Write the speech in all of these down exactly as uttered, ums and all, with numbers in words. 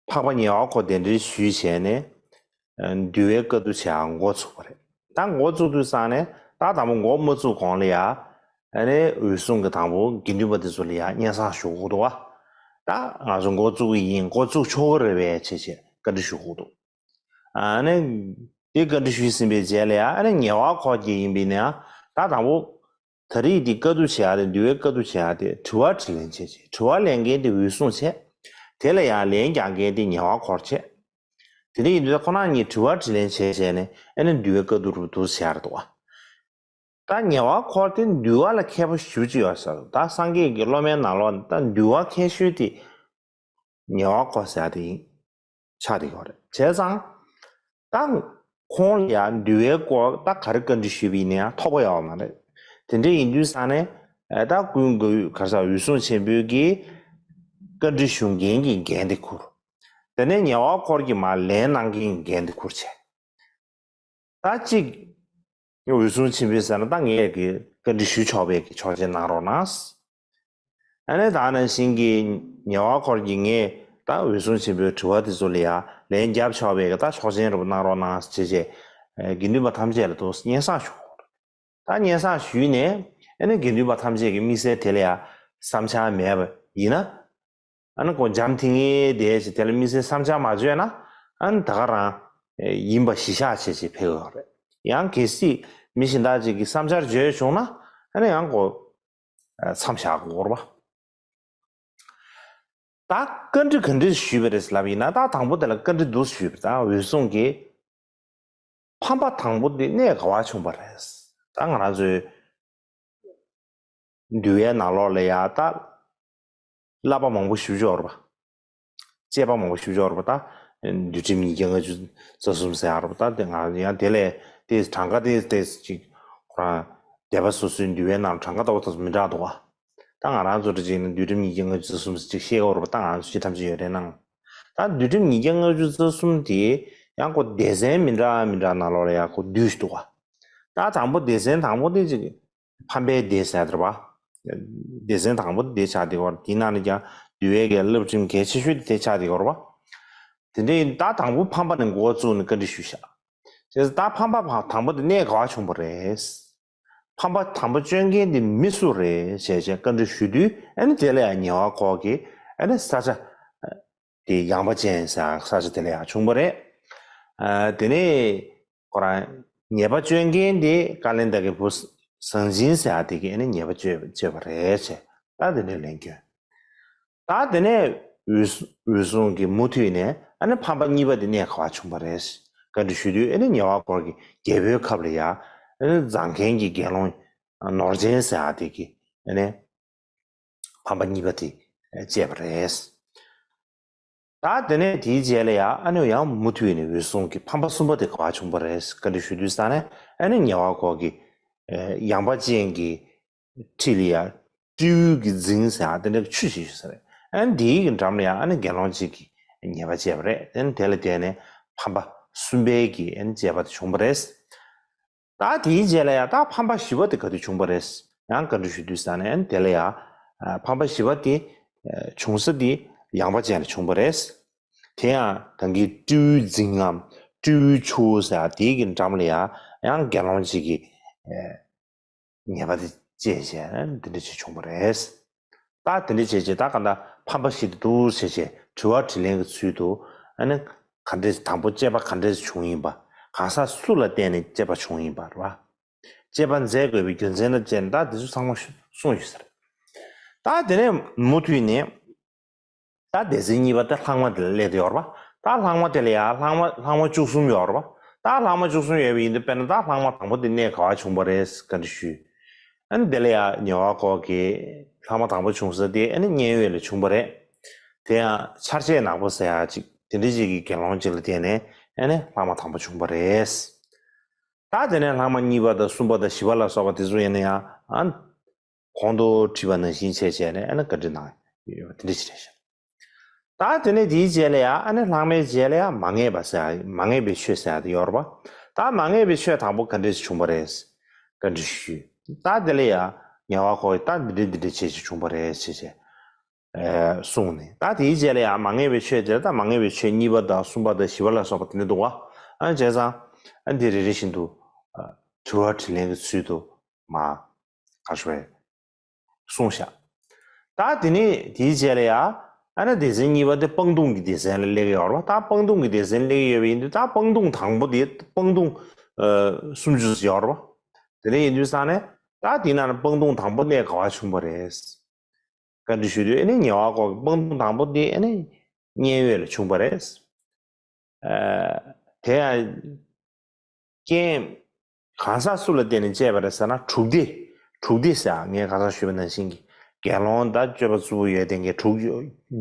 འཕགས་པ་ཉེ་བར་འཁོར་གདན་འདྲེན་ཞུས་བྱས་ནས་འདུལ་བའི་བཀའ་བསྡུ་བྱེད་ཡག་འགོ་ཚུགས་པ་རེད། ད་འགོ་བཙུགས་དུས་ཙང་ནས་ད་དང་པོ་འགོ་མ་བཙུགས་གོང་ལ་ཡ། ཨ་ནི་འོད་སྲུང་གི་དང་པོ་དགེ་འདུན་པ་དེ་ཚོ་ལ་ཡ་སྙན་སེང་ཞུ་དགོས་འདུག་བ། ད་ང་ཚོ་འགོ་བཙུགས་ཀྱི་ཡིན། འགོ་བཙུགས་ཆོག་གི་རེད་པས་བྱས་བྱས་བཀའ་འདྲི་ཞུ་དགོས་འདུག་ཨ་ནི་དེ་བཀའ་འདྲི་ཞུས་ཟིན་པའི་རྗེས་ལ་ཡ། ཨ་ནི་ཉེ་བར་འཁོར་གྱི་ཡིན་པས་ན་ཡ། ད་དང་པོ་ད་རེས་འདི་བཀའ་བསྡུ་བྱེད་ཡག་དེ། འདུལ་བའི་བཀའ་བསྡུ་བྱེད་ཡག་དེ་དྲི་བ་དྲིས་ལན་བྱས་བྱས། དྲི་བ་ལེན་མཁན་དེ་འོད་སྲུང་བྱས། དེ་ལ་ཡང་ལན་རྒྱག་མཁན་དེ་ཉེ་བར་འཁོར་བྱས། དེ་འདྲ་ཡིན་དུས་ཁོ་རང་གཉིས་དྲི་བ་དྲིས་ལན་བྱས་བྱས་ནས། ཨ་ནི་འདུལ་བའི་བཀའ་བསྡུ་རུ་འདུག་བྱས་རེད་འདུག་བ། ད་ཉེ་བར་འཁོར་དེ་འདུལ་བ་ལ་མཁས་པོ་ཞེ་པོ་ཅིག་ཡོད་ས་རེད། ད་སངས་རྒྱས་ཀྱི་སློབ་མའི་ནང་ལོགས་ནས་ད་འདུལ་བ་མཁས་ཤོས་དེ་ཉེ་བར་འཁོར་ཟེར་ཡག་དེ་ཡིན། ཆགས་བསྡད་ཡོད་རེད། བྱས་ཙང་ད་ཁོང་ལ་ཡང་འདུལ་བའི་སྐོར་ད་ག་རེ་བཀའ་འདྲི་ཞུས་པ་ཡིན་ན་ཡང་ཐོགས་པ་ཡོད་མ་རེད། དེ་འདྲ་ཡིན་དུས་ཙང་ནས་ཨ་ད་ཀུན་དགའ་བོས་ག་རེ་ཟེར། འོད་སྲུང་ཆེན་པོས་ཀྱི་བཀའ་འདྲི་ཞུ་མཁན་གྱི་འགན་དེ་འཁུར། དེ་ནས་ཉེ་བར་འཁོར་གྱིས་མར་ལན་གནང་མཁན་གྱི་འགན་དེ་འཁུར་བྱས། ད་གཅིག་འོད་སྲུང་ཆེན་པོས་ཟེར་ན། ད་ངས་ཀྱི་བཀའ་འདྲི་ཞུ་ཆོག་པའི་གི་ཆོག་མཆན་གནང་རོགས་གནང་། ཨ་ནི་ད་ནང་བཞིན་གྱི་ཉེ་བར་འཁོར་གྱིས་ངས་ད་འོད་སྲུང་ཆེན་པོའི་དྲི་བ་དེ་ཚོ་ལ་ཡ་ལན་རྒྱབ་ཆོག་པའི་གི་ད་ཆོག་མཆན་རུ་གནང་རོགས་གནང་ཞེས་བྱས། ཨ་དགེ་འདུན་པ་ཐམས་ཅད་ལ་དུ་སྙན་སེང་ཞུ། ད་སྙན་སེང་ཞུས་ནས་ཨ་ནི་དགེ་འདུན་པ་ཐམས་ཅད་ཀྱི་དམིགས་བསལ་དེ་ལ་ཡ་བསམ་འཆར་མེད་པ་ཡིན་ན། ཨ་ནི་ཁོ་འཇམ་ཐིང་ངེ་བསྡད་བྱས། དེ་ལ་དམིགས་བསལ་བསམ་འཆར་མ་བརྗོད་ན། ཨ་ནི་ད་ག་རང་ཡིན་པ་གཞི་བཞག་བྱས་བྱས་ཕེབས་ཡོད་རེད། ཡང་གལ་སྲིད་མི་གཞན་དག་ཅིག་གིས་བསམ་འཆར་བརྗོད་བྱུང་ན། ཨ་ནི་ཡང་ཁོ་མཚམས་བཞག་དགོས་རེད་པ། ད་བཀའ་འདྲི་ག་འདྲ་ཞུས་པ་རེད་ལབ་ཡིན་ན། ད་དང་པོ་དེ་ལ་བཀའ་འདྲི་འདུག་ཞུས་པ། ད་འོད་སྲུང་གིས་ཕམ་པ་དང་པོ་འདི་གནས་ག་བ་བྱུང་བ་རེད། ད་ང་རང་ཚོའི་འདུལ་བའི་ནང་ལོགས་ལ་ཡ་ད་བསླབ་པ་མང་པོ་ཞེ་པོ་ཅིག་ཡོད་རེད་པ། དཔྱད་པ་མང་པོ་ཞེ་པོ་ཅིག་ཡོད་རེད་པ། ད་འདུལ་ཁྲིམས་ཉིས་བརྒྱ་ལྔ་བཅུ་རྩ་གསུམ་ཟེར་ཡག་རེད་པ། ད་དེ་ང་ཡང་དེ་ལས་དེ་གྲངས་ཀ་དེ་དེ་ཅིག་ཁོ་རང་སྡེ་པ་སོ་སོའི་འདུལ་བའི་ནང་གྲངས་ཀ་ལྟ་བུ་ལྟ་བུ་མི་འདྲ་འདུག་བ། ད་ང་རང་ཚོ་འདྲ་ཅིག་ནི་འདུལ་ཁྲིམས་ཉིས་བརྒྱ་ལྔ་བཅུ་རྩ་གསུམ་ཅིག་ཤེས་ཀྱི་ཡོད་རེད་པ། ད་ང་ཚོ་སྤྱི་ཐམས་ཅད་ཡོད་རེད་ནང་། ད་འདུལ་ཁྲིམས་ཉིས་བརྒྱ་ལྔ་བཅུ་རྩ་གསུམ་དེ་ཡང་ཁོ་སྡེ་ཚན་མི་འདྲ་མི་འདྲ་ནང་ལོགས་ལ་ཡང་ཁོ་བསྡུས་འདུག་བ། ད་དང་པོ་སྡེ་ཚན་དང་པོ་དེ་ཅིག་ཕམ་པའི་སྡེ་ཟེར་དེ་རེད་པ། སྡེ་ཚན་དང་པོ་དེ་ཆགས་བསྡད་ཡོད་རེད། དེའི་ནང་ནས་ཀྱང་འདུལ་བའི་གི་བསླབ་ཁྲིམས་གལ་ཆེ་ཤོས་དེ་དེ་ཆགས་བསྡད་ཡོད་རེད་པ། དེ་འདྲའི་ད་དང་པོ་ཕམ་པ་ནས་འགོ་བཙུགས་ནས་བཀའ་འདྲི་ཞུས་ཤག་བྱས་ཙང་ད་ཕམ་པ་དང་པོ་དེ་གནས་ག་བ་བྱུང་བ་རེད། ཕམ་པ་དང་པོ་སྤྱོད་མཁན་དེ་མི་སུ་རེད་ཞེས་བྱས་བཀའ་འདྲི་ཞུ་དུས། ཨ་ནི་དེ་ལ་ཡང་ཉེ་བར་འཁོར་གྱིས་ཨ་ནི་ས་ཆ་དེ་ཡངས་པ་ཅན་ཟེར་ས་ཆ་དེ་ལ་ཡང་བྱུང་བ་རེད། ཨ་དེ་ནས་ཁོ་རང་ཉེས་པ་གཅོད་མཁན་དེ་ཀ་ལན་ད་གི་བུ་ཟང་ཆིང་ཟེར་ཡག་དེ་གིས་ཨ་ནི་ཉེས་པ་གཅོད་གཅོད་པ་རེད་ཟེར། ད་དེ་འདྲའི་ལན་བསྐྱོན། ད་དེ་ནས་འོད་འོད་སྲུང་གིས་མུ་མཐུད་ནས་ཨ་ནི་ཕམ་པ་གཉིས་པ་དེ་གནས་ག་བ་བྱུང་བ་རེད་བཀའ་འདྲི་ཞུ་དུས། ཨ་ནི་ཉེ་བར་འཁོར་གྱིས་རྒྱལ་པོའི་ཁབ་ལ་ཡ་ཨ་ནི་མཛངས་མཁན་གྱི་དགེ་སློང་ནོར་ཅན་ཟེར་ཡག་དེ་གིས་ཨ་ནི་ཕམ་པ་གཉིས་པ་དེ་བཅད་པ་རེད། ད་དེ་ནས་དེའི་རྗེས་ལ་ཡ་ཨ་ནི་ཡང་མུ་མཐུད་ནས་འོད་སྲུང་གིས་ཕམ་པ་གསུམ་པ་དེ་ག་བ་བྱུང་བ་རེད་བཀའ་འདྲི་ཞུ་དུས་ཙང་ནས། ཨ་ནི་ཉེ་བར་འཁོར་གྱིས་ཡངས་པ་ཅན་གྱི་ཁྲི་ལ་ཡ་སྤྲེའུ་གི་རྫིང་ཟེར་ཡག་དེ་འདྲ་གི་ཆུ་ཞིག་ཡོད་ས་རེད། ཨ་ནི་དེའི་གི་འགྲམ་ལ་ཡ་ཨ་ནི་དགེ་སློང་གཅིག་གིས་ཉེས་པ་བཅད་པ་རེད། ཨ་ནི་དེ་ལ་བརྟེན་ནས་ཕམ་པ་གསུམ་པའི་གི་ཨ་ནི་བཅད་པ་དེ་བྱུང་བ་རེད། ད་དེའི་རྗེས་ལ་ཡ་ད་ཕམ་པ་བཞི་པ་དེ་ག་དུས་བྱུང་བ་རེད་ཡང་བཀའ་འདྲི་ཞུ་དུས་ཙང་ནས། ཨ་ནི་དེ་ལ་ཡ་ཕམ་པ་བཞི་པ་དེ་བྱུང་ས་དེ་ཡངས་པ་ཅན་ལ་བྱུང་བ་རེད། དེ་ཡང་ད་གིན་སྤྲེའུའི་རྫིང་ངམ་སྤྲེའུའི་ཆུ་བོ་ཟེར་ཡག་དེའི་གི་འགྲམ་ལ་ཡ་ཡང་དགེ་སློང་གཅིག་གིས་ཉེས་པ་དེ་བཅད་བྱས་ནས་འདི་འདྲ་ཅིག་བྱུང་བ་རེད། ད་དེ་འདྲ་བྱས་བྱས་ད་ག་ད་ཕམ་པ་བཞི་དེ་འདུག་བྱས་བྱས་དྲི་བ་དྲིས་ལན་གྱི་ཚུལ་དུ། ཨ་ནི་ག་འདྲས་དང་པོ་བཅད་པ་ག་འདྲས་བྱུང་ཡིན་པ། གང་ཟག་སུ་ལ་བརྟེན་ནས་བཅད་པ་བྱུང་ཡིན་པ་རེད་པ། བཅད་པ་མཛད་དགོས་པའི་རྒྱུ་མཚན་དང་བཅས་ནས་ད་དེ་ཚོ་ཚང་མ་གསུངས་ཡོད་ས་རེད། ད་དེ་ནས་མུ་མཐུད་ནས་ད་སྡེ་ཚན་གཉིས་པ་དེ་ལྷག་མ་དེ་ལ་སླེབས་ཡོད་རེད་པ། ད་ལྷག་མ་དེ་ལ་ཡ་ལྷག་མ་ལྷག་མ་བཅུ་གསུམ་ཡོད་རེད་པ། ད་ལྷག་མ་བཅུ་གསུམ་ཡོད་པ་ཡིན་དུས། དཔེར་ན་ད་ལྷག་མ་དང་པོ་དེ་གནས་ག་བ་བྱུང་བ་རེད་བཀའ་འདྲི་ཞུས། ཨ་ནི་དེ་ལ་ཡ་ཉེ་བར་འཁོར་གྱིས་ལྷག་མ་དང་པོ་བྱུང་ས་དེ་ཨ་ནི་མཉན་ཡོད་ལ་བྱུང་བ་རེད། དེ་ཡང་ཆར་ཆད་ནག་པོ་ཟེར་ཡག་ཅིག་དེ་འདྲ་ཅིག་གི་དགེ་སློང་ཅིག་ལ་བརྟེན་ནས་ཨ་ནི་ལྷག་མ་དང་པོ་བྱུང་བ་རེད། ད་དེ་ནས་ལྷག་མ་གཉིས་པ་དང་གསུམ་པ་དང་བཞི་པ་ལ་སོགས་པ་དེ་ཚོ་ཡིན་ན་ཡང་། ཨ། གོང་དུ་དྲིས་པ་ནང་བཞིན་བྱས་བྱས་ནས་ཨ་ནི་བཀའ་འདྲི་གནང་ཡོད་པ་དེ་འདྲ་ཞིག་རེད་ཤག་ད་དེ་ནས་དེའི་རྗེས་ལ་ཡང་ཨ་ནི་ལྷག་མའི་རྗེས་ལ་ཡང་མ་ངེས་པ་ཟེར་ཡག་མ་ངེས་པའི་ཆོས་ཟེར་ཡག་དེ་ཡོད་རེད་པ། ད་མ་ངེས་པའི་ཆོས་དང་པོ་ག་འདྲས་བྱུང་བ་རེད། བཀའ་འདྲི་ཞུས། ད་དེ་ལ་ཡང་ཉེ་བར་འཁོར་གྱིས་ད་འདི་འདྲས་འདི་འདྲས་བྱས་བྱས་བྱུང་བ་རེད་ཟེར་བྱས། གསུངས་ནས། ད་དེའི་རྗེས་ལ་ཡང་མ་ངེས་པའི་ཆོས་དེ་ལ། ད་མ་ངེས་པའི་ཆོས་གཉིས་པ་དང་གསུམ་པ་དང་བཞི་པ་ལ་སོགས་པ་དེ་འདྲ་འདུག་བ། ཨ་བྱས་ཙང་ཨ་འདི་རེ་རེ་བཞིན་དུ་དྲི་བ་དྲིས་ལན་གྱི་ཚུལ་དུ་མ་ག་ཞུ་བས་གསུངས་བཞག་ད་དེ་ནས་དེའི་རྗེས་ལ་ཡང་ཨ་ནི་སྡེ་ཚན་གཉིས་པ་དེ་སྤང་ལྟུང་གི་སྡེ་ཚན་ལ་སླེབས་ཀྱི་ཡོད་རེད་བ། ད་སྤང་ལྟུང་གི་སྡེ་ཚན་སླེབས་ཀྱི་ཡོད་པ་ཡིན་དུས། ད་སྤང་ལྟུང་དང་པོ་དེ་སྤང་ལྟུང་སུམ་ཅུ་ཡོད་རེད་བ། དེ་འདྲ་ཡིན་དུས་ཙང་ནས་ད་དེའི་ནང་ནས་སྤང་ལྟུང་དང་པོ་གནས་ག་བ་བྱུང་བ་རེད། བཀའ་འདྲི་ཞུ་དུས། ཨ་ནི་ཉེ་བར་འཁོར་གྱི་སྤང་ལྟུང་དང་པོ་དེ་ཨ་ནི་མཉན་ཡོད་ལ་བྱུང་བ་རེད། ཨ་དེ་ཡང་རྐྱེན་གང་ཟག་སུ་ལ་བརྟེན་ནས་སྐྱེས་པ་རེད་ཟེར་ན། དྲུག་སྡེ། དྲུག་སྡེ་ཟེར། ངས་གང་ཟག་ཞུས་པ་ནང་བཞིན་གྱི་དགེ་སློང་དང་སྤྱོད་པ་རྩུབ་པོ་ཡོད་ལྡན་གྱི་དྲུག་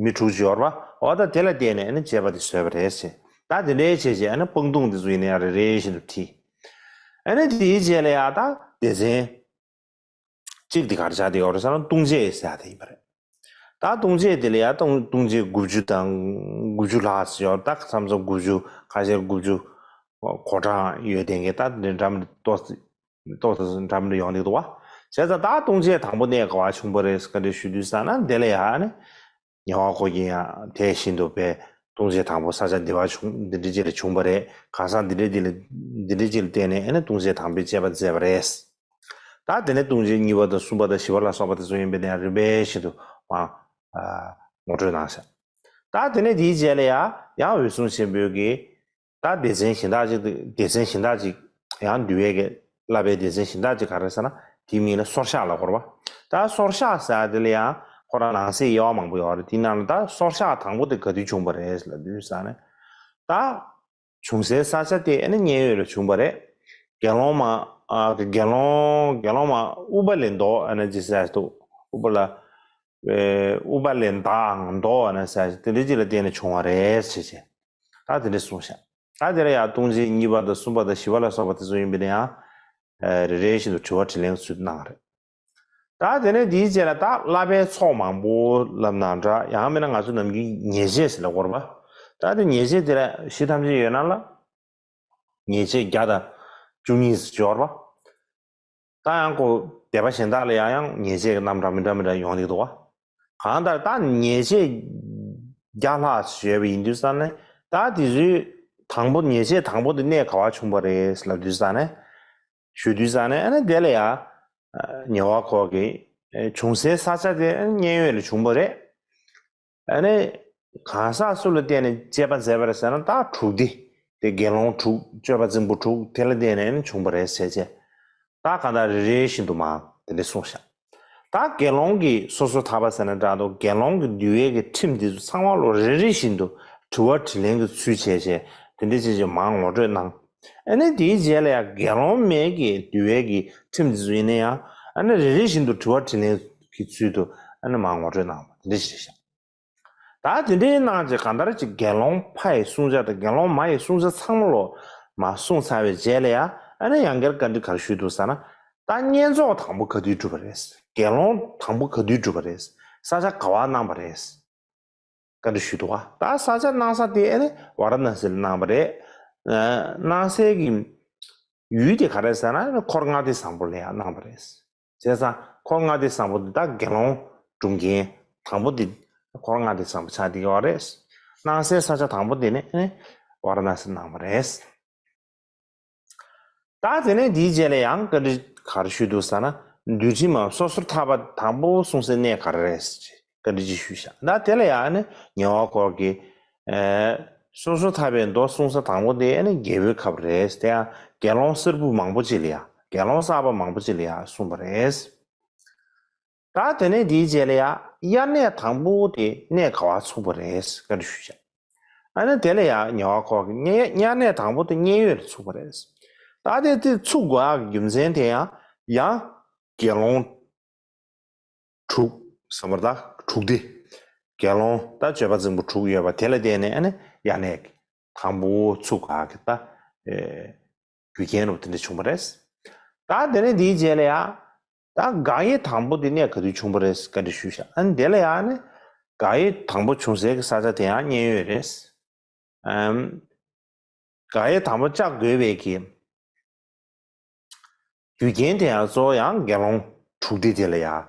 མི་དྲུག་ཅིག་ཡོད་རེད་བ། འོ་ད་དེ་ལ་བརྟེན་ནས་ཨ་ནི་སྐྱེས་པ་དེ་བཟོས་པ་རེད་ཟེར། ད་དེ་འདྲའི་བྱས་བྱས་ཨ་ནི་སྤང་ལྟུང་དེ་ཚོ་ཡིན་ན་ཡང་རེ་རེ་བཞིན་དུ་དྲིས། ཨ་ནི་དེའི་རྗེས་ལ་ཡང་ད་སྡེ་ཚན་གཅིག་དེ་ག་རེ་ཆགས་བསྡད་ཡོད་རེད་ཟེར་ན། ལྟུང་བྱེད་ཟེར་ཡ་དེ་ཡིན་པ་རེད། ད་ལྟུང་བྱེད་དེ་ལ་ཡང་ལྟུང་ལྟུང་བྱེད་དགུ་བཅུ་དང་། དགུ་བཅུ་ལྷག་ཙམ་ཡོད། ད་མཚམས་མཚམས་དགུ་བཅུ། ཁ་ཤས་དགུ་བཅུ་གོ་གྲངས་ཡོད་ལྡན་གྱི། ད་དེ་འདྲ་འདྲ་མི་ཏོག་ཙམ་ཏོག་ཙམ་འདྲ་མི་འདྲ་ཡོང་བསྡད་འདུག་བ། བྱས་ཙང་ད་ལྟུང་བྱེད་དང་པོ་གནས་ག་བ་བྱུང་བ་རེད་བཀའ་འདྲི་ཞུ་དུས་ཙང་ན། དེ་ལ་ཡང་ཨ་ནི་ཉེ་བར་འཁོར་གྱི་ཡང་དེ་བཞིན་དུ་པའི་ལྟུང་བྱེད་དང་པོ་ས་ཆ་འདི་བ་བྱུང་། འདི་འདྲ་ཅིག་ལས་བྱུང་བ་རེད། གང་ཟག་འདི་འདྲ་འདི་ལ་འདི་འདྲ་ཅིག་ལ་བརྟེན་ནས་ཨ་ནི་ལྟུང་བྱེད་དང་པོའི་སྤྱད་པ་མཛད་པ་རེད། ད་དེ་ནས་ལྟུང་བྱེད་གཉིས་པ་དང་གསུམ་པ་དང་བཞི་པ་ལ་སོགས་པ་དེ་ཚོ་ཡིན་པས་ན་རིམ་པས་བཞིན་དུ་མར་ངོ་སྤྲོད་གནང་ཤག་ད་དེ་ནས་དེའི་རྗེས་ལ་ཡང་ཡང་འོད་སྲུང་ཆེན་པོས་ཀྱིས། ད་སྡེ་ཚན་གཞན་དག་ཅིག་སྡེ་ཚན་གཞན་དག་ཅིག་ཡང་འདུལ་བའི་གི་བསླབ་པའི་སྡེ་ཚན་གཞན་དག་ཅིག་ག་རེ་ཟེར་ན། དེའི་མིང་ལ་སོར་བཤགས་ལབ་ཀྱི་ཡོད་རེད་བ། ད་སོར་བཤགས་ཟེར་ཡ་དེ་ལ་ཡང་ཁོ་རང་ནང་གསེས་དབྱེ་བ་མང་པོ་ཡོད་རེད། དེའི་ནང་ལ་ད་སོར་བཤགས་དང་པོ་དེ་ག་དུས་བྱུང་བ་རེད་ལབ་དུས་ཙང་ནས། ད་བྱུང་སའི་ས་ཆ་དེ་ཨ་ནི་མཉན་ཡོད་ལ་བྱུང་བ་རེད། དགེ་སློང་མ། ཨ་དགེ་སློང་དགེ་སློང་མ་ཨུཏྤ་ལའི་མདོ་ཨ་ནི་ཅི་ཟེར་འདུག་ཨུཏྤ་ལ། ཨུཏྤ་ལའི་མདའ་མདོ་ཨ་ནི་ཟེར་དེ་འདྲ་ཅིག་ལ་བརྟེན་ནས་བྱུང་བ་རེད་ཟེར་བྱས། ད་དེ་འདྲ་གསུངས་ཤག་ད་དེ་ལ་ཡང་ལྟུང་བྱེད་གཉིས་པ་དང་གསུམ་པ་དང་བཞི་པ་ལ་སོགས་པ་དེ་ཚོ་ཡིན་པས་ན་ཡང་། ཨ་རེ་རེ་བཞིན་དུ་དྲི་བ་དྲིས་ལན་ཚུལ་གནང་བ་རེད། ད་དེ་ནས་དེའི་རྗེས་ལ་ད་བསླབ་པའི་ཚོགས་མང་པོ་ལབ་ན་འདྲ། ཡང་མིན་ན་ང་ཚོ་ནམ་རྒྱུན་ཉེས་བྱས་ཟེར་ལབ་ཀྱི་ཡོད་རེད་པ། ད་དེ་ཉེས་བྱས་དེ་ལ་གཞི་ཐམས་ཅད་ཡོད་ན་ལ། ཉེས་བྱས་བརྒྱ་དང་བཅུ་གཉིས་ཟེར་ཡོད་རེད་པ། ད་ཡང་ཁོ་སྡེ་པ་གཞན་དག་ལ་ཡང་ཡང་ཉེས་བྱས་ཀྱི་རྣམ་གྲངས་མི་འདྲ་མི་འདྲ་ཡོང་གི་འདུག་པ། གང་ལྟར་ད་ཉེས་བྱས་བརྒྱ་ལྷག་ཡོད་པ་ཡིན་དུས་ཙང་ནས། ད་དེ་ཚོའི་དང་པོ་ཉེས་བྱས་དང་པོ་དེ་གནས་ག་བ་བྱུང་བ་རེད་ལབ་དུས་ཙང་ནས། ཞུ་དུས་ཙང་ནས་ཨ་ནི་དེ་ལ་ཡང་ཉེ་བར་འཁོར་གྱི་བྱུང་སའི་ས་ཆ་དེ་མཉན་ཡོད་ལ་བྱུང་བ་རེད། ཨ་ནི་གང་ཟག་སུ་ལ་བརྟེན་ནས་སྤྱད་པ་མཛད་པ་རེད་ཟེར་ན། ད་དྲུག་སྡེ་དེ་དགེ་སློང་དྲུག་སྤྱོད་པ་རྫིང་བུ་དྲུག་དེ་ལ་བརྟེན་ནས་ཨ་ནི་བྱུང་བ་རེད་ཟེར་བྱས། ད་གང་ལྟར་རེ་རེ་བཞིན་དུ་མར་དེ་འདྲ་གསུངས་ཤག་ད་དགེ་སློང་གི་སོ་སོར་ཐར་པ་ཟེར་ན་འདྲ་འདུག་དགེ་སློང་གི་འདུལ་བའི་གི་ཁྲིམས་འདི་ཚོ་ཚང་མ་ལོ་རེ་རེ་བཞིན་དུ་དྲི་བ་དྲིས་ལན་གྱི་ཚུལ་བྱས་བྱས་དེ་འདྲ་བྱས་བྱས་མར་ངོ་སྤྲོད་གནང་། ཨ་ནི་དེའི་རྗེས་ལ་ཡང་དགེ་སློང་མའི་གི་འདུལ་བའི་གི་ཁྲིམས་འདི་ཚོ་ཡིན་ན་ཡང་ཨ་ནི་རེ་རེ་བཞིན་དུ་དྲི་བ་དྲིས་ལན་གྱི་ཚུལ་དུ་ཨ་ནི་མར་ངོ་སྤྲོད་གནང་བ་དེ་འདྲ་ཞིག་རེད་ཤག་ད་དེ་འདྲའི་གནང་བྱས་གང་ལྟར་ཅིག་དགེ་སློང་ཕ་ཡི་བསྲུང་བྱ་དང་དགེ་སློང་མ་ཡི་བསྲུང་བྱ་ཚང་མ་ལོ་མར་བསྲུངས་ཚར་བའི་རྗེས་ལ་ཡང་ཨ་ནི་ཡང་བསྐྱར་བཀའ་འདྲི་ག་རེ་ཞུས་འདུག་ཟེར་ན། ད་བསྙེན་རྫོགས་དང་པོ་ག་དུས་གྲུབ་པ་རེད། དགེ་སློང་དང་པོ་ག་དུས་གྲུབ་པ་རེད། ས་ཆ་ག་བར་གནང་བ་རེད། བཀའ་འདྲི་ཞུས་འདུག་ག་ད་ས་ཆ་གནང་ས་དེ་ཨ་ནི་ཝཱ་ར་ཎ་སི་ལ་གནང་བ་རེད། ཨ་གནང་སའི་གི་ཡུལ་དེ་ག་རེ་ཟེར་ན། འཁོར་ལྔ་སྡེ་བཟང་པོ་ལ་ཡང་གནང་བ་རེད། བྱས་ཙང་འཁོར་ལྔ་སྡེ་བཟང་པོ་འདི་དག་དགེ་སློང་སྒྲུབ་མཁན་དང་པོ་འདི་འཁོར་ལྔ་སྡེ་བཟང་པོ་ཆགས་བསྡད་ཡོད་རེད། གནང་སའི་ས་ཆ་དང་པོ་འདི་ནི་ཨ་ནི་ཝཱ་ར་ཎ་སི་གནང་བ་རེད། ད་དེ་ནས་འདིའི་རྗེས་ལ་ཡང་བཀའ་འདྲི་ག་རེ་ཞུས་འདུག་ཟེར་ན། འདུལ་ཁྲིམས་མ་སོ་སོར་ཐར་པ་དང་པོ་བསྲུང་སའི་གནས་ག་རེ་རེད་ཟེར་བཀའ་འདྲི་ཅིག་ཞུས་ཤག་ད་དེ་ལ་ཡང་ཨ་ནི་ཉེ་བར་འཁོར་གྱི་ཨེ། སོ་སོར་ཐར་པའི་མདོ་གསུང་ས་དང་པོ་དེ་ཨ་ནི་རྒྱལ་པོའི་ཁབ་རེད། དེ་ཡང་དགེ་སློང་གསར་བུ་མང་པོ་ཅིག་ལ་ཡ། དགེ་སློང་གསར་པ་མང་པོ་ཅིག་ལ་ཡ་གསུངས་པ་རེད། ད་དེ་ནས་དེའི་རྗེས་ལ་ཡ་དབྱར་གནས་དང་པོ་དེ་གནས་ག་བར་ཚུགས་པ་རེད་བཀའ་འདྲི་ཞུས་ཤག་ཨ་ནི་དེ་ལ་ཡ་ཉེ་བར་འཁོར་གྱི་དབྱར་དབྱར་གནས་དང་པོ་དེ་མཉན་ཡོད་ལ་ཚུགས་པ་རེད། ད་དེ་དེ་ཚུགས་དགོས་ཡག་གི་རྒྱུ་མཚན་དེ་ཡང་ཡང་དགེ་སློང་དྲུག་ཟེར་བ་ད་དྲུག་སྡེ། དགེ་སློང་ད་སྤྱོད་པ་རྫིང་བུ་དྲུག་ཡོད་པ་དེ་ལ་བརྟེན་ནས་ཨ་ནི་དབྱར་གནས་དང་པོ་ཚུགས་ག་གི་ད་ཨེ་རྒྱུ་རྐྱེན་རུ་དེ་འདྲ་བྱུང་བ་རེད། ད་དེ་ནས་དེའི་རྗེས་ལ་ཡང་ད་དགག་དབྱེ་དང་པོ་དེ་གནས་ག་དུས་བྱུང་བ་རེད་བཀའ་འདྲི་ཞུས་ཤག་ཨ་ནི་དེ་ལ་ཡང་ཨ་ནི་དགག་དབྱེ་དང་པོ་བྱུང་སའི་གི་ས་ཆ་དེ་ཡང་མཉན་ཡོད་རེད། ཨམ། དགག་དབྱེ་དང་པོ་བཅག་དགོས་པའི་གི་རྒྱུ་རྐྱེན་དེ་ཡང་གཙོ་བོ་ཡང་དགེ་སློང་དྲུག་སྡེ་དེ་ལ་ཡང་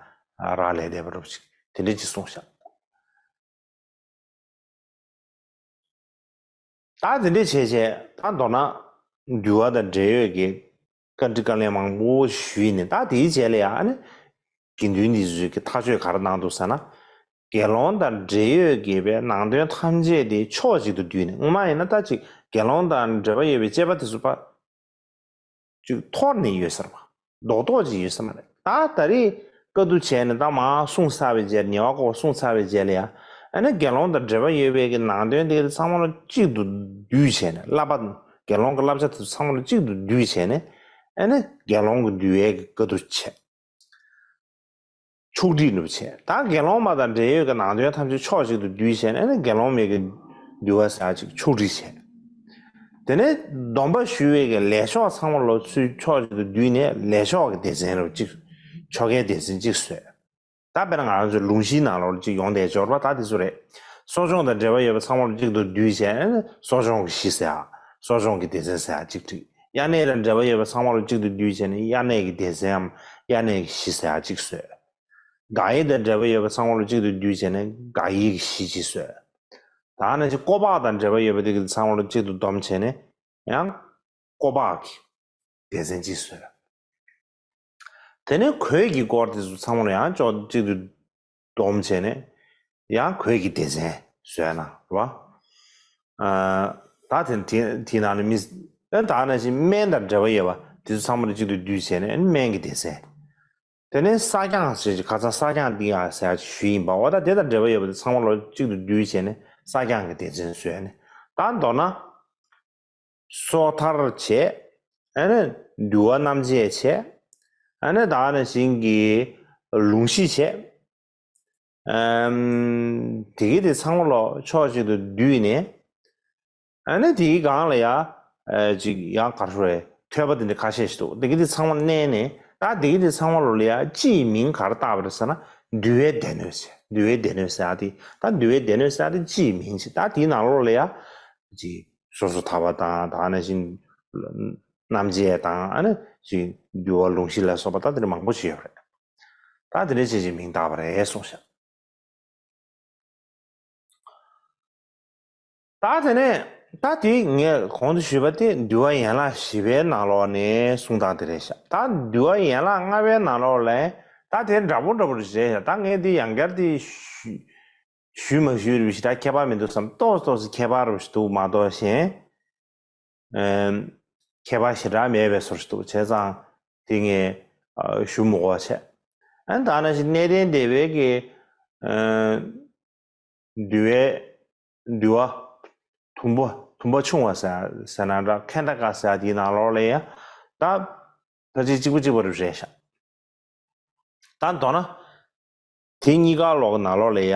རག་ལས་བསྡད་པ་རུ་ཅིག་དེ་འདྲ་ཅིག་གསུངས་ཤག་ད་དེ་འདྲས་བྱས་བྱས་ད་མདོར་ན་འདུལ་བ་དང་འབྲེལ་ཡོད་ཀྱི་བཀའ་འདྲི་བཀའ་ལན་མང་པོ་ཞུས་ནས། ད་དེའི་རྗེས་ལ་ཡང་ཨ་ནི་དགེ་འདུན་འདི་ཚོས་ཀྱི་ཐག་གཅོད་ག་རེ་གནང་འདུག་ཟེར་ན། དགེ་སློང་དང་འབྲེལ་ཡོད་ཀྱི་པའི་ནང་དོན་ཐམས་ཅད་དེ་ཕྱོགས་གཅིག་ཏུ་བསྡུས་ནས། སྔོན་མ་ཡིན་ན་ད་ཅིག་དགེ་སློང་དང་འབྲེལ་བ་ཡོད་པའི་དཔྱད་པ་དེ་ཚོ་ཕར་ཅིག་འཐོར་ནས་ཡོད་ས་རེད་པ། རྡོག་རྡོག་ཅིག་ཡོད་ས་མ་རེད། ད་ད་རེས་བཀའ་བསྡུ་བྱས་ནས་ད་མར་གསུངས་ཚར་བའི་རྗེས། ཉེ་བར་འཁོར་གསུངས་ཚར་བའི་རྗེས་ལ་ཡང་ཨ་ནི་དགེ་སློང་དང་འབྲེལ་བ་ཡོད་པའི་གི་ནང་དོན་དེ་ཚང་མ་ལ་གཅིག་ཏུ་བསྡུས་བྱས་ནས། བསླབ་པ། དགེ་སློང་གི་བསླབ་བྱ་དེ་ཚོ་ཚང་མ་ལ་གཅིག་ཏུ་བསྡུས་བྱས་ནས་ཨ་ནི་དགེ་སློང་གི་འདུལ་བའི་གི་བཀའ་བསྡུ་བྱས། ཕྱོགས་སྒྲིག་འདྲ་པོ་བྱས། ད་དགེ་སློང་མ་དང་འབྲེལ་ཡོད་ཀྱི་ནང་དོན་ཐམས་ཅད་ཕྱོགས་གཅིག་ཏུ་བསྡུས་བྱས་ནས་ནི་དགེ་སློང་མའི་གི་འདུལ་བ་ཟེར་ཡ་ཅིག་ཕྱོགས་སྒྲིག་བྱས། དེ་ནས་སྡོམ་པ་ཞུ་བའི་གི་ལས་ཕྱོགས་ཚང་མ་ལོ་ཚུལ་ཕྱོགས་གཅིག་ཏུ་བསྡུས་ནས་ལས་ཕྱོགས་ཀྱི་སྡེ་ཚན་རུ་གཅིག་ཆོ་གའི་སྡེ་ཚན་གཅིག་བཟོས། ད་དཔེར་ན་ང་རང་ཚོའི་ལུང་གཞིའི་ནང་ལོགས་ལ་གཅིག་ཡོང་བསྡད་ཡོད་རེད་པ། ད་དེ་ཚོ་རེད། གསོ་སྦྱོང་དང་འབྲེལ་བ་ཡོད་པ་ཚང་མ་ལོ་གཅིག་ཏུ་བསྡུས་བྱས་ནས་གསོ་སྦྱོང་གི་གཞི་ཟེར་ཡ། གསོ་སྦྱོང་གི་སྡེ་ཚན་ཟེར་ཡ་གཅིག་བྲིས། དབྱར་གནས་དང་འབྲེལ་བ་ཡོད་པ་ཚང་མ་ལོ་གཅིག་ཏུ་བསྡུས་བྱས་ནས་དབྱར་གནས་ཀྱི་སྡེ་ཚན་འམ་དབྱར་གནས་ཀྱི་གཞི་ཟེར་ཡ་གཅིག་བཟོས། དགག་དབྱེ་དང་འབྲེལ་བ་ཡོད་པ་ཚང་མ་ལོ་གཅིག་ཏུ་བསྡུས་བྱས་ནས་དགག་དབྱེ་གི་གཞི་གཅིག་བཟོས། ད་ནང་བཞིན་བསྐོ་བག་དང་འབྲེལ་བ་ཡོད་པ་དེ་གི་ཚང་མ་ལོ་གཅིག་ཏུ་བསྡོམས་བྱས་ནས་ཡང་བསྐོ་བག་གི་སྡེ་ཚན་གཅིག་བཟོས། དེ་ནས་གོས་ཀྱི་སྐོར་དེ་ཚོ་ཚང་མ་ལོ་ཡང་ཅོག་གཅིག་ཏུ་བསྡོམས་བྱས་ནས་ཡང་གོས་ཀྱི་སྡེ་ཚན་བཟོས་ན་རེད་པ། ཨ། ད་དེ་དེ་དེའི་ནང་ནས་མི། ཨ། ད་ནང་བཞིན་སྨན་དང་འབྲེལ་བ་ཡོད་པ་དེ་ཚོ་ཚང་མ་ལོ་གཅིག་ཏུ་བསྡུས་བྱས་ནས་སྨན་གྱི་སྡེ་ཚན། དེ་ནས་སྲ་བརྐྱང་ཟེར་གྱི། ཁ་སང་སྲ་བརྐྱང་ཏི་ཡ་ཟེར་ཡ་ཅིག་ཞུས་ཡིན་པ། འོ་ད་དེ་དང་འབྲེལ་བ་ཡོད་པ་དེ་ཚང་མ་ལོ་གཅིག་ཏུ་བསྡུས་བྱས་ནས་སྲ་བརྐྱང་གི་སྡེ་ཚན་བཟོས་ནས། ད་མདོར་ན་སོ་ཐར་བྱས། ཨ་ནི་འདུལ་བ་རྣམ་འབྱེད་བྱས། ཨ་ནི་ད་ནང་བཞིན་གྱི་ལུང་གཞི་བྱས། ཨམ། དེ་གི་དེ་ཚང་མ་ལོ་ཕྱོགས་གཅིག་ཏུ་བསྡུས་ནས། ཨ་ནི་དེའི་སྒང་ལ་ཡ། ཨ། ཅིག་ཡང་ག་རེ་ཞུ་དགོས་རེད། ཐོས་པ་དེ་འདྲ་ཁ་ཤས་ཤིག་འདུག་དེ་གི་དེ་ཚང་མ་བསྣན་ནས། ད་དེ་གི་དེ་ཚང་མ་ལོ་ལ་ཡ་སྤྱིའི་མིང་ག་རེ་བཏགས་པ་རེད་ཟེར་ན། འདུལ་བའི་སྡེ་སྣོད་ཟེར། འདུལ་བའི་སྡེ་སྣོད་ཟེར་ཡ་དེ། ད་འདུལ་བའི་སྡེ་སྣོད་ཟེར་ཡ་དེ་སྤྱིའི་མིང་ཞིག་ད་དེའི་ནང་ལོགས་ལ་ཡ་ཅིག་སོ་སོ་ཐར་པ་དང་། ད་ནང་བཞིན་རྣམ་འབྱེད་དང་། ཨ་ནི་ཅིག་འདུལ་བ་ལུང་གཞི་ལ་སོགས་པ་ད་དེ་འདྲ་མང་པོ་ཞིག་ཡོད་རེད། ད་དེ་འདྲ་བྱས་ཅིག་མིང་བཏགས་པ་རེད་གསུངས་ཤག་ད་དེ་ནས་ད་དེ་ངས་གོང་དུ་ཞུས་པ་དེ་འདུལ་བ་ཡན་ལག་བཞི་པའི་ནང་ལོགས་ནས་གསུང་སྟངས་དེ་རེད་ཤག་ད་འདུལ་བ་ཡན་ལག་ལྔ་པའི་ནང་ལོགས་ལ་ད་དེ་འདྲ་པོ་འདྲ་པོ་རེད་ཤག་ད་ངས་དེ་ཡང་བསྐྱར་དེ་ཞུ་ཞུས་མ་ཞུས་རེད་པ། ཞེ་དྲག་ཁྱད་པར་མི་འདུག་བསམ། ཏོག་ཙམ་ཏོག་ཙམ་ཁྱད་པར་རེད་པ་ཞིག་འདུག་མ་གཏོགས་གཞན། ཨེམ། ཁྱད་པར་ཞེ་དྲག་མེད་པའི་བཟོ་ཞིག་འདུག་བྱས་ཙང་དེ་ངས་ཨ་ཞུ་མི་དགོས་པ་བྱས། ཨ་ནི་ད་ནང་བཞིན་གནས་བརྟན་སྡེ་པའི་གི། ཨ། འདུལ་བའི། འདུལ་བ། དུམ་བུ་དུམ་བུ་ཆུང་བ་ཟེར་ཟེར་ན་འདྲ། ཁེན་ད་ཀ་ཟེར་དེའི་ནང་ལོགས་ལ་ཡ། ད་ཕལ་ཆེར་གཅིག་པ་གཅིག་པ་རེད་ཤག་ད་མདོར་ན། དེ་གཉིས་ཀ་ལོག་གི་ནང་ལོགས་ལ་ཡ།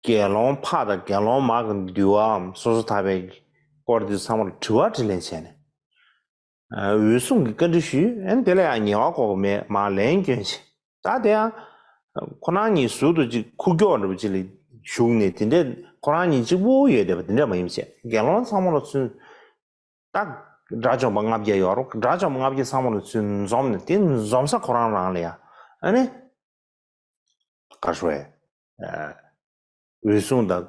དགེ་སློང་ཕ་དང་དགེ་སློང་མ་གི་འདུལ་བའམ་སོ་སོ་ཐར་པའི་སྐོར་དེ་ཚང་མར་དྲི་བ་དྲིས་ལན་བྱས་ནས། ཨ། འོད་སྲུང་གིས་བཀའ་འདྲི་ཞུས། ཨ་ནི་དེ་ལ་ཡང་ཉེ་བར་འཁོར་གྱིས་མར་ལན་སྐྱོན་བྱས། ད་དེ་ཡང་ཁོ་རང་གཉིས་ཟུར་དུ་ཅིག་ཁུག་ཀྱོག་འདྲ་པོ་ཅིག་ལ་བཞུགས་ནས། དེ་འདྲས་ཁོ་རང་གཉིས་གཅིག་པུ་ཡོད་བསྡད་པ་དེ་འདྲ་མ་ཡིན་པ་བྱས། དགེ་སློང་ཚང་མ་ལ་ཚུར། ད་དགྲ་བཅོམ་པ་ལྔ་བརྒྱ་ཡོད་རེད། དགྲ་བཅོམ་པ་ལྔ་བརྒྱ་ཚང་མ་ལ་ཚུར་འཛོམས་ནས། དེ་འཛོམས་ས་ཁོ་རང་རང་ལ་ཡ། ཨ་ནི་ག་རེ་ཞུ་དགོས་རེད། ཨ། འོད་སྲུང་དང་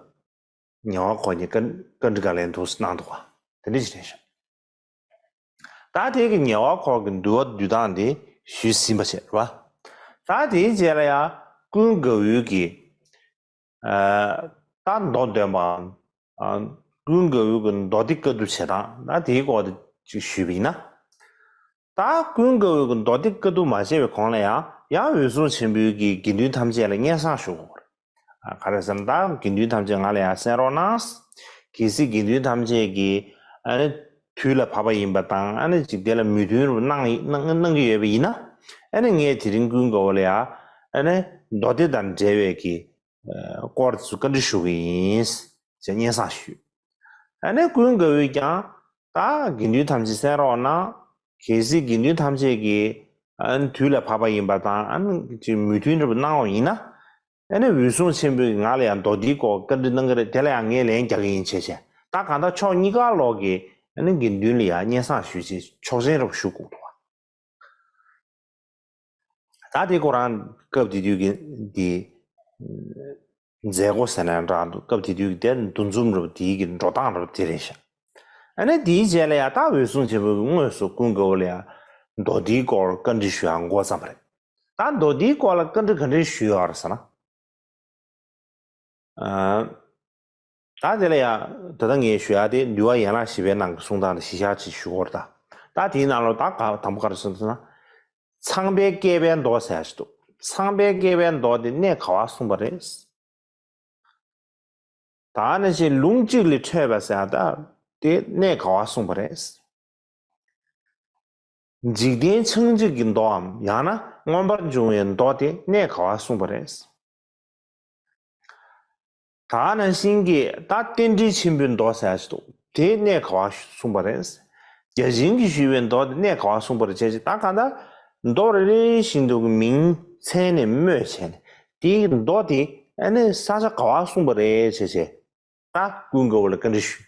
ཉེ་བར་འཁོར་གཉིས་བཀའ་བཀའ་འདྲི་བཀའ་ལན་འདུག་སེ་གནང་འདུག་ག་དེ་འདྲ་ཞིག་རེད་ཤག་ད་དེ་གི་ཉེ་བར་འཁོར་གྱི་འདུལ་བ་འདུལ་སྟངས་དེ་ཞུས་ཟིན་པ་བྱས་རེད་པ། ད་དེའི་རྗེས་ལ་ཡ་ཀུན་དགའ་བོའི་གི། ཨ། ད་མདོ་འདོན་པའམ། ཨ། ཀུན་དགའ་བོའི་གི་མདོ་སྡེ་བཀའ་བསྡུ་བྱེད་སྟངས། ད་དེའི་སྐོར་དེ་ཅིག་ཞུས་པ་ཡིན་ན། ད་ཀུན་དགའ་བོའི་གི་མདོ་སྡེ་བཀའ་བསྡུ་མ་བྱས་པའི་གོང་ལ་ཡང་ཡང་འོད་སྲུང་ཆེན་པོའི་གི་དགེ་འདུན་ཐམས་ཅད་ལ་སྙན་སེང་ཞུ་དགོས་རེད། ཨ། ག་རེ་ཟེར་ན། ད་དགེ་འདུན་ཐམས་ཅད་ང་ལ་ཡང་གསན་རོགས་གནང་། གལ་སྲིད་དགེ་འདུན་ཐམས་ཅད་ཀྱིས་ཨ་ནི་དུས་ལ་བབ་པ་ཡིན་པ་དང་། ཨ་ནི་ཅིག་དེ་ལ་མོས་མཐུན་རུ་གནང་གནང་གནང་གི་ཡོད་པ་ཡིན་ན། ཨ་ནི་ངས་དེ་རིང་ཀུན་དགའ་བོ་ལ་ཡང་ཨ་ནི་མདོ་སྡེ་དང་འབྲེལ་བའི་གི་སྐོར་དེ་ཚོ་བཀའ་འདྲི་ཞུ་གི་ཡིན་ཅེས་སྙན་སེང་ཞུས། ཨ་ནི་ཀུན་དགའ་བོས་ཀྱང་ད་དགེ་འདུན་ཐམས་ཅད་གསན་རོགས་གནང་། གལ་སྲིད་དགེ་འདུན་ཐམས་ཅད་ཀྱིས་ཨ་ནི་དུས་ལ་བབ་པ་ཡིན་པ་དང་། ཨ་ནི་ཅིག་མོས་མཐུན་འདྲ་པོ་གནང་བ་ཡིན་ན། ཨ་ནི་འོད་སྲུང་ཆེན་པོས་ང་ལ་ཡང་མདོ་སྡེའི་སྐོར་བཀའ་འདྲི་གནང་གི་རེད། དེ་ལ་ཡང་ངས་ལན་རྒྱག་གི་ཡིན་ཅེས་བྱས། ད་གང་ལྟར་ཕྱོགས་གཉིས་ཀ་ལོག་གིས་ཨ་ནི་དགེ་འདུན་ལ་ཡང་སྙན་སེང་ཞུས་བྱས། ཆོག་མཆན་འདྲ་པོ་ཞུ་དགོས་འདུག་བ། ད་དེ་ཁོ་རང་སྐབས་དེ་དུས་ཀྱི་འདི་ མཛད་སྒོ་ཟེར་ན་འདྲ་འདུག་སྐབས་དེ་དུས་ཀྱི་དེ་འདུ་འཛོམས་རབ་དེའི་གི་འགྲོ་སྟངས་རབ་དེ་རེད་ཤག་ཨ་ནི་དེའི་རྗེས་ལ་ཡང་ད་འོད་སྲུང་ཆེན་པོས་དངོས་སུ་ཀུན་དགའ་བོ་ལ་ཡང་མདོ་སྡེའི་སྐོར་བཀའ་འདྲི་ཞུ་ཡག་འགོ་བརྩམས་པ་རེད། ད་མདོ་སྡེའི་སྐོར་ལ་བཀའ་འདྲི་ག་འདྲ་ཞུས་ཡོད་རེད་ཟེར་ན། ཨ། ད་དེ་ལ་ཡང་ད་ལྟ་ངས་ཞུ་ཡག་དེ་འདུལ་བ་ཡན་ལག་བཞི་པའི་ནང་གི་གསུང་སྟངས་དེ་གཞི་བཞག་ཅིག་ཞུ་དགོས་རེད་ད། ད་དེའི་ནང་ལོགས་ད་ག་དང་པོ་ག་རེ་གསུངས་ཟེར་ན། ཚངས་པའི་བསྐལ་པའི་མདོ་ཟེར་ཡག་ཅིག་འདུག་ཚངས་པའི་བསྐལ་པའི་མདོ་དེ་གནས་ག་བར་གསུངས་པ་རེད། ད་ནང་བཞིན་ལུང་གཅིག་ལས་འཕྲོས་པ་ཟེར་ཡག་ད་དེ་གནས་ག་བར་གསུངས་པ་རེད། འཇིག་རྟེན་ཆགས་འཇིག་གི་མདོའམ་ཡང་ན་མངོན་པར་འབྱུང་བའི་མདོ་དེ་གནས་ག་བར་གསུངས་པ་རེད། ད་ནང་བཞིན་གྱི་ད་རྟེན་འབྲེལ་ཆེན་པོའི་མདོ་ཟེར་ཡག་ཅིག་འདུག་དེ་གནས་ག་བར་གསུངས་པ་རེད། བརྒྱ་བྱིན་གྱིས་ཞུས་པའི་མདོ་དེ་གནས་ག་བར་གསུངས་པ་རེད་བྱས་ཅིག་ད་གང་ལྟར་མདོ་རེ་རེ་བཞིན་དུ་གི་མིང་མཚན་ནས་སྨོས་བྱས་ནས་དེའི་མདོ་དེ་ཨ་ནི་ས་ཆ་ག་བར་གསུངས་པ་རེད་བྱས་བྱས། ད་ཀུན་དགའ་བོ་ལ་བཀའ་འདྲི་ཞུས།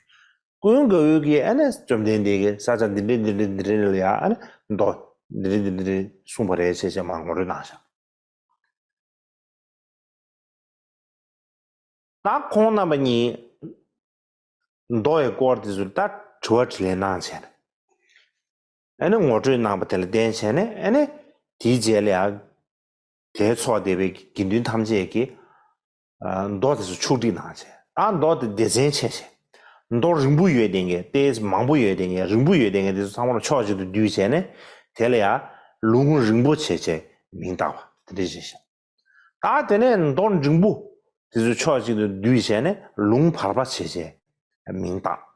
ཀུན་དགའ་བོས་ཀྱིས་ཨ་ནི་བཅོམ་ལྡན་འདས་ཀྱིས་ས་ཆ་འདི་འདྲའི་འདི་འདྲའི་འདི་འདྲའི་ལ་ཡ་ཨ་ནི་མདོ་འདི་འདྲའི་འདི་འདྲའི་གསུངས་པ་རེད་ཅེས་བྱས་མར་ངོ་སྤྲོད་གནང་བཞག་ད་ཁོང་རྣམ་པ་གཉིས་མདོ་ཡི་སྐོར་དེ་ཚོ་ད་དྲི་བ་དྲིས་ལན་གནང་བྱས་ནས་ཨ་ནི་ངོ་སྤྲོད་གནང་པ་དེ་ལ་བརྟེན་བྱས་ནས་ཨ་ནི་དེའི་རྗེས་ལ་ཡ། དེའི་ཚོགས་བསྡད་པའི་དགེ་འདུན་ཐམས་ཅད་ཀྱིས། ཨ། མདོ་དེ་ཚོ་ཕྱོགས་སྒྲིག་གནང་བྱས། ཨ། མདོ་དེ་སྡེ་ཚན་ཕྱེ་བྱས། མདོ་རིང་པོ་ཡོད་བསྡད་མཁན་ཏོག་ཙམ་མང་པོ་ཡོད་བསྡད་མཁན་རིང་པོ་ཡོད་བསྡད་མཁན་དེ་ཚོ་ཚང་མ་ལ་ཕྱོགས་གཅིག་ཏུ་བསྡུས་བྱས་ནས་དེ་ལ་ཡང་ལུང་རིང་པོ་བྱས་བྱས་མིང་བཏགས་པ་དེ་འདྲ་བྱས་ཤག་ད་དེ་ནས་མདོ་འབྲིང་པོ་དེ་ཚོ་ཕྱོགས་གཅིག་ཏུ་བསྡུས་བྱས་ནས་ལུང་བར་པ་བྱས་བྱས་མིང་བཏགས།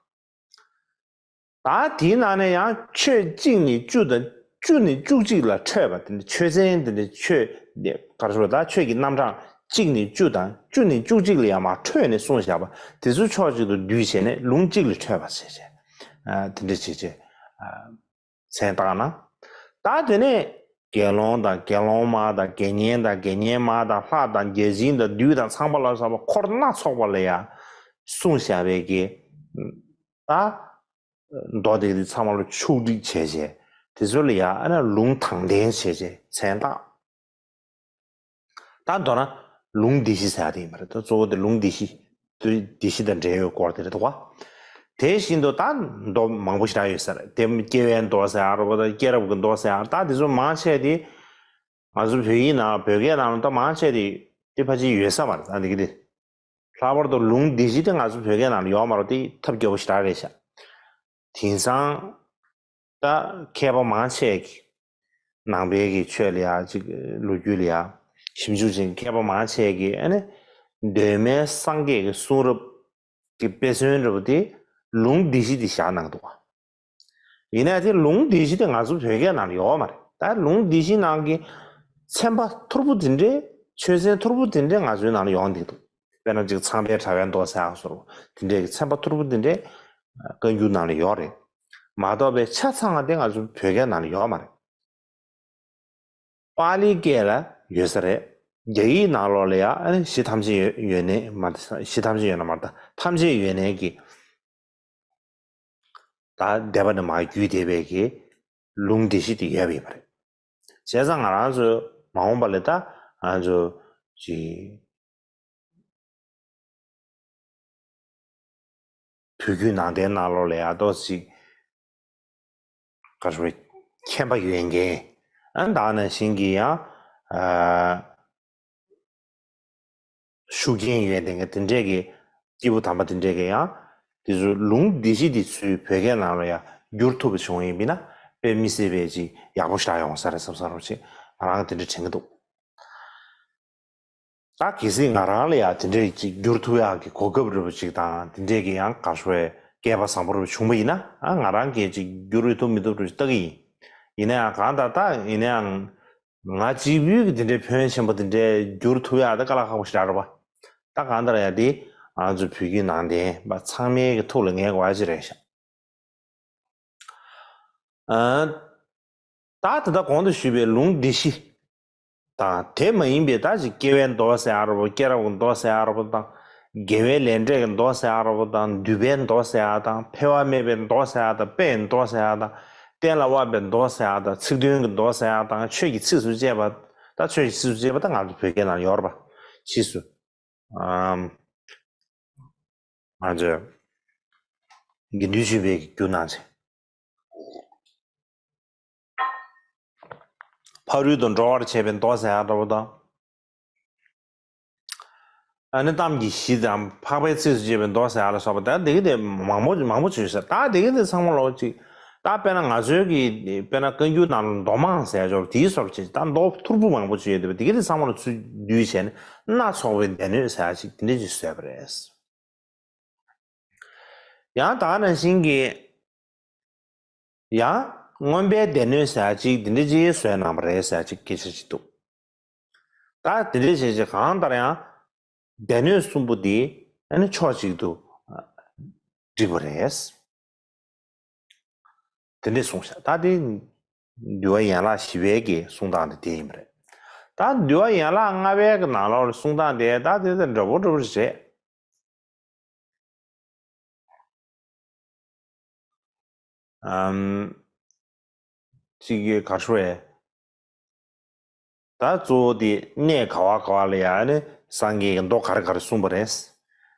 ད་དེའི་ནང་ནས་ཡང་ཆོས་གཅིག་ནས་བཅུ་དང་བཅུ་ནས་བཅུ་གཅིག་ལ་འཕྲོས་པ་དེ་འདྲ་ཆོས་ཚན་དེ་འདྲ་ཆོས་དེ་ག་རེ་ཟེར་ད་ཆོས་ཀྱི་རྣམ་གྲངས་གཅིག་ནས་བཅུ་དང་བཅུ་ནས་བཅུ་གཅིག་ལ་ཡང་མར་འཕྲོས་ནས་གསུངས་བཞག་པ་དེ་ཚོ་ཕྱོགས་གཅིག་ཏུ་བསྡུས་བྱས་ནས་ལུང་གཅིག་ལ་འཕྲོས་པ་བྱས་བྱས་དེ་འདྲ་བྱས་བྱས་མཚན་བཏགས་ན། ད་དེ་ནས་དགེ་སློང་དང་དགེ་སློང་མ་དང་དགེ་བསྙེན་དང་དགེ་བསྙེན་མ་དང་ལྷ་དང་བརྒྱ་བྱིན་དང་བདུད་དང་ཚངས་པ་ལ་སོགས་པ་འཁོར་སྣ་ཚོགས་པ་ལ་ཡང་གསུངས་བཞག་པའི་གི་ད། མདོ་དེ་དེ་ཚང་མ་ལ་ཕྱོགས་སྒྲིག་བྱས་བྱས་དེ་ཚོ་ལ་ཡང་ཨ་ན་ལུང་དང་ལྡན་བྱས་བྱས་མཚན་བཏགས། ད་མདོར་ན་ལུང་སྡེ་བཞི་ཟེར་ཡ་དེ་ཡིན་པ་རེད། ད་གཙོ་བོ་དེ་ལུང་སྡེ་བཞི་སྡེ་བཞི་དང་འབྲེལ་ཡོད་སྐོར་དེ་རེད་འདུག་བ། དེ་བཞིན་དུ་ད་མདོ་མང་པོ་ཞེ་དྲག་ཡོད་ས་རེད་དེ་སྐྱེ་བའི་མདོ་ཟེར་ཡ་རེད་བ་དང་སྐྱེས་རབས་ཀྱི་མདོ་ཟེར་ཡ་ད་དེ་ཚོ་མང་ཆེ་དེ་ང་ཚོ་བོད་ཡིག་ནང་བོད་སྐད་ནང་ད་མང་ཆེ་དེ་དེ་ཕལ་ཆེར་ཡོད་ས་མ་རེད་ད་འདི་གི་དེ། ལྷག་པར་དུ་ལུང་སྡེ་བཞི་དེ་ང་ཚོ་བོད་སྐད་ནང་ལ་ཡོད་མ་རེད་དེ་ཐབས་སྐྱོ་པོ་ཞེ་དྲག་རེད་ཤག་དེང་སང་ད་མཁས་པ་མང་ཆེ་གི་ནང་པའི་གི་ཆོས་ལ་ཡ་ཅིག་ལོ་རྒྱུས་ལ་ཡ་ཞིབ་འཇུག་བྱེད་མཁས་པ་མང་ཆེ་གི་ཨ་ནི་གདོད་མའི་སངས་རྒྱས་ཀྱི་གསུང་རབ་ཀྱི་དཔེ་མཚོན་འདྲ་པོ་དེ་ལུང་སྡེ་བཞི་དེ་བཞག་གནང་འདུག་བ། ཡིན་ནའི་དེ་ལུང་སྡེ་བཞི་དེ་ང་ཚོ་བོད་སྐད་ནང་ལ་ཡོད་མ་རེད། ད་ལུང་སྡེ་བཞི་ནང་གི་ཚན་པ་མཐོར་པོ་དེ་འདྲའི་ཆོས་ཚན་མཐོར་པོ་དེ་འདྲའི་ང་ཚོའི་ནང་ལ་ཡོང་བསྡད་འདུག་དཔེར་ན་ཅིག་ཚངས་པའི་དྲ་བའི་མདོ་ཟེར་ཡག་སོགས་དེ་འདྲའི་གི་ཚན་པ་མཐོར་པོ་དེ་འདྲའི་བཀའ་འགྱུར་ནང་ལ་ཡོད་རེད། མ་གཏོགས་པའི་ཆ་ཚང་བ་དེ་ང་ཚོ་བོད་སྐད་ནང་ལ་ཡོད་མ་རེད། པཱ་ལིའི་སྐད་ལ་ཡོད་ས་རེད། རྒྱ་ཡིག་ནང་ལོགས་ལ་ཡང་ཨ་ནི་གཞི་ཐམས་ཅད་ཡོད་ཡོད་ནའི་མ་གཞི་ཐམས་ཅད་ཡོད་ན་མ་རེད་ད་ཐམས་ཅད་ཡོད་ནའི་གི་ད་སྡེ་པ་ནས་མར་བརྒྱུད་བསྡད་པའི་གི་ལུང་སྡེ་བཞི་དེ་ཡོད་པ་ཡིན་པ་རེད། བྱས་ཙང་ང་རང་ཚོ་མ་འོངས་པ་ལ་ད་ང་ཚོ་ཅིག་བོད་བརྒྱུད་ནང་བསྟན་ནང་ལོགས་ལ་ཡང་ཏོག་ཙམ་ཅིག་ག་རེ་ཟེར་མཁྱེན་པ་ཡོད་མཁན་ཨ་ད་ནང་བཞིན་གྱི་ཡང་ཨ་ཤུགས་རྐྱེན་ཡོད་མཁན་དེ་འདྲས་ཀྱི་སྐྱེས་བུ་དམ་པ་དེ་འདྲས་ཀྱི་ཡང་དེ་ཚོའི་ལུང་སྡེ་བཞི་དེ་ཚུར་བོད་སྐད་ནང་ལ་ཡང་བསྒྱུར་ཐུབ་པ་བྱུང་ཡིན་པ་ཡིན་ན་དཔེ་མི་སྲིད་པའི་ཅིག་ཡག་པོ་ཞེ་དྲག་ཡོང་ས་རེད་བསམ་བསམ་རོགས་བྱེད། ང་རང་དེ་འདྲས་དྲན་གྱི་འདུག་ད་གལ་སྲིད་ང་རང་ལ་ཡང་དེ་འདྲས་ཅིག་བསྒྱུར་ཐུབ་ཡག་གི་གོ་སྐབས་རེ་བ་ཅིག་དང་དེ་འདྲས་ཀྱི་ཡང་ག་རེ་ཟེར་བའི་སྐལ་པ་བཟང་པོ་རེ་བ་བྱུང་པ་ཡིན་ན་ཨ་ང་རང་གིས་ཅིག་བསྒྱུར་ཐུབ་མི་ཐུབ་རེ་བ་ཅིག་ལྟ་གི་ཡིན། ཡིན་ན་ཡང་གང་ལྟར་ད་ཡིན་ན་ཡང་ང་གཅིག་པུས་ཀྱི་དེ་འདྲའི་ཕན་ཡོན་ཆེན་པོ་དེ་འདྲའི་བསྒྱུར་ཐུབ་ཡག་ད་དཀའ་ལས་ཁག་པོ་ཞེ་དྲག་རེད་པ། ད་གང་ལྟར་ཡང་དེ་ང་ཚོ་བོད་བརྒྱུད་ནང་བསྟན་པ་ཚང་མའི་གི་ཐུགས་ལ་ངེས་དགོས་ཡག་ཅིག་རེད་ཤག་ཨ། ད་དེ་ལྟར་གོང་དུ་ཞུས་པའི་ལུང་སྡེ་བཞི་དང་དེ་མ་ཡིན་པའི་ད་ཅིག་སྐྱེ་བའི་མདོ་ཟེར་ཡག་རེ་བ་སྐྱེས་རབས་ཀྱི་མདོ་ཟེར་ཡག་རེ་བ་དང་དགེ་བའི་ལས་འབྲས་ཀྱི་མདོ་ཟེར་ཡག་རེ་བ་དང་འདུས་པའི་མདོ་ཟེར་ཡག་དང་འཕེལ་བ་མེད་པའི་མདོ་ཟེར་ཡག་དང་དཔེ་ཡི་མདོ་ཟེར་ཡག་དང་གཏན་ལ་དབབ་པའི་མདོ་ཟེར་ཡག་དང་ཚིག་དོན་གྱི་མདོ་ཟེར་ཡག་དང་ཆོས་ཀྱི་ཚིགས་སུ་བཅད་པ་ད་ཆོས་ཀྱི་ཚིགས་སུ་བཅད་པ་ད་ང་ཚོ་བོད་སྐད་ནང་ཡོད་རེད་པ། ཕྱིས་སུ་ ཨམ། ང་ཚོས་དགེ་འདུན་ཆོས་འཕེལ་གྱི་རྒྱུད་ནང་ཆེ། ཕ་རོལ་ཏུ་འགྲོ་བར་བྱེད་པའི་མདོ་ཟེར་ཡག་འདྲ་པོ་དང་། ཨ་ནི་གཏམ་གྱི་གཞི་དང་འཕགས་པའི་ཚིགས་སུ་བཅད་པའི་མདོ་ཟེར་ཡག་ལ་སོགས་པ་ད་འདི་གི་དེ་མང་པོ་མང་པོ་བྱོས་ཟེར། ད་འདི་གི་དེ་ཚང་མ་ལོག་ཅིག་ད་དཔེར་ན་ང་ཚོའི་གི་དཔེར་ན་བཀའ་འགྱུར་ནང་ལ་མདོ་མང་ཟེར་ཡག་ཅོག་དེའི་སོགས་ཅིག་ད་མདོ་ཐོར་བུ་མང་པོ་བྱོས་ཡོད་དེ་འདི་གི་དེ་ཚང་མ་ལ་ཚུར་བསྡུས་བྱས་ནས་སྣ་ཚོགས་པའི་སྡེ་སྣོད་ཟེར་ཡག་ཅིག་དེ་འདྲ་ཅིག་བཟོས་པ་རེད། ཡང་ད་ག་ནང་བཞིན་གྱི། ཡང་མངོན་པའི་སྡེ་སྣོད་ཟེར་ཡག་ཅིག་འདི་འདྲ་ཅིག་བཟོས་གནང་བ་རེད་ཟེར་ཡག་ཅིག་སྐད་ཆ་ཅིག་འདུག་ད་འདི་འདྲ་བྱས་ཅིག་གང་ལྟར་ཡང་སྡེ་སྣོད་གསུམ་པོ་འདི་ཨ་ནི་ཕྱོགས་གཅིག་ཏུ་བསྒྲིགས་པ་རེད། དེ་འདྲས་གསུངས་ཤག་ད་དེ་འདུལ་བ་ཡན་ལག་བཞི་པའི་གི་གསུང་སྟངས་དེ་དེ་ཡིན་པ་རེད། ད་འདུལ་བ་ཡན་ལག་ལྔ་པའི་གི་ནང་ལོགས་ལ་གསུང་སྟངས་དེ་ད་དེ་དང་འདྲ་པོ་འདྲ་པོ་རེད། ཨམ། གཅིག་གི་ག་རེ་ཟེར། ད་གཙོ་བོ་དེ་གནས་ག་བ་ག་བ་ལ་ཡང་ནི་སངས་རྒྱས་ཀྱི་མདོ་ག་རེ་ག་རེ་གསུངས་པ་རེད།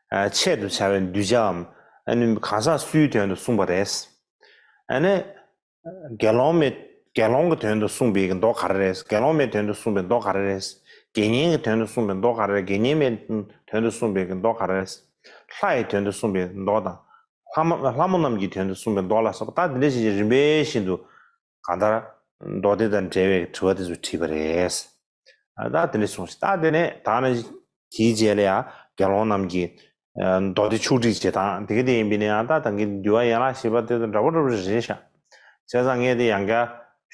ཨ། ཆེད་དུ་བྱ་བའི་གདུལ་བྱའམ་ཨ་ནི་གང་ཟག་སུའི་དོན་དུ་གསུངས་པ་རེད། ཨ་ནི་དགེ་སློང་མའི་དགེ་སློང་གི་དོན་དུ་གསུངས་པའི་མདོ་ག་རེ་རེད། དགེ་སློང་མའི་དོན་དུ་གསུངས་པའི་མདོ་ག་རེ་རེད། དགེ་བསྙེན་གྱི་དོན་དུ་གསུངས་པའི་མདོ་ག་རེ་རེད། དགེ་བསྙེན་མའི་དོན་དུ་གསུངས་པའི་མདོ་ག་རེ་རེད། ལྷ་ཡི་དོན་དུ་གསུངས་པའི་མདོ་དང་། ལྷ་མོ་ལྷ་མོ་རྣམས་ཀྱི་དོན་དུ་གསུངས་པའི་མདོ་ལ་སོགས་པ་ད་འདི་འདྲ་ཞིག་རིམ་པས་བཞིན་དུ། གང་ལྟར་མདོ་སྡེ་དང་འབྲེལ་བའི་དྲི་བ་དེ་ཚོ་དྲིས་པ་རེད། ཨ། ད་དེ་འདྲ་གསུངས་ཤིང་ད་དེ་ནས་ད་ནི་དེའི་རྗེས་ལ་ཡང་དགེ་སློང་རྣམས་ཀྱི་ཨ་མདོ་སྡེ་ཕྱོགས་སྒྲིག་བྱེད་སྟངས་དེ་ག་དེ་ཡིན་པས་ན་ཡང་ད་ད་གིན་འདུལ་བ་ཡན་ལག་བཞི་པ་དེ་དང་འདྲ་པོ་འདྲ་པོ་རེད་ཤག་བྱས་ཙང་ངས་དེ་ཡང་བསྐྱར་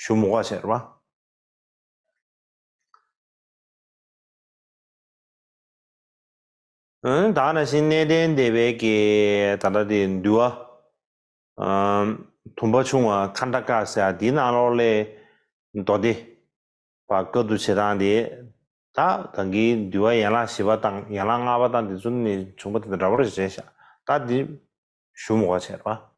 ཞུ་མི་དགོས་བྱས་རེད་པ། ཨང་། ད་ག་ནང་བཞིན་གནས་བརྟན་སྡེ་པའི་གི་ད་ལྟ་དེ་འདུལ་བ། ཨམ། དུམ་པ་ཆུང་བ་ཁ་འདྲ་ཀ་ཟེར་ཡ་འདིའི་ནང་ལོགས་ལས་མདོ་སྡེ་པ་བཀའ་བསྡུ་བྱེད་སྟངས་དེ་ད་ད་གིན་འདུལ་བ་ཡན་ལག་བཞི་པ་དང་ཡན་ལག་ལྔ་པ་དང་དེ་ཚོ་ནས་བྱུང་པ་དེ་དང་འདྲ་པོ་རེད་བྱས་ཤག་ད་འདི་ཞུ་མི་དགོས་བྱས་རེད་པ།